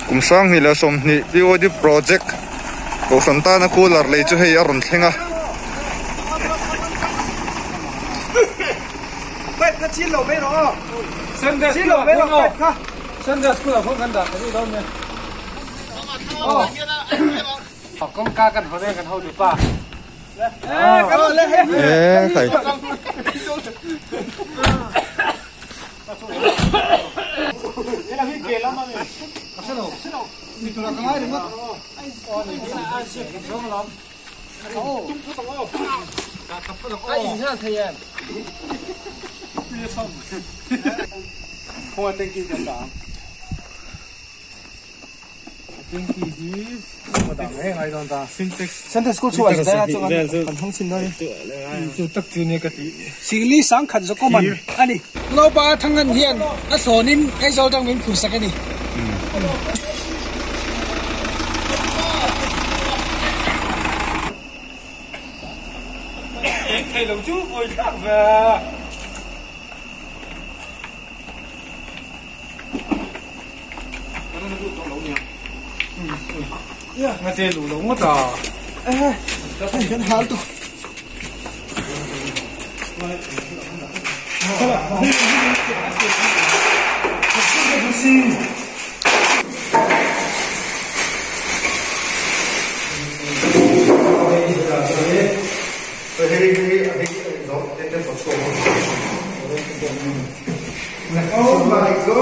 Kum 20 leh 20 POD project kohhran tana cooler lei chu hei a rawn thleng a. E khai. Singli 10,000 zawk man a ni. Naupa Thangan hian a thlawnin Aizawl tang min phursak a ni. Oh my god!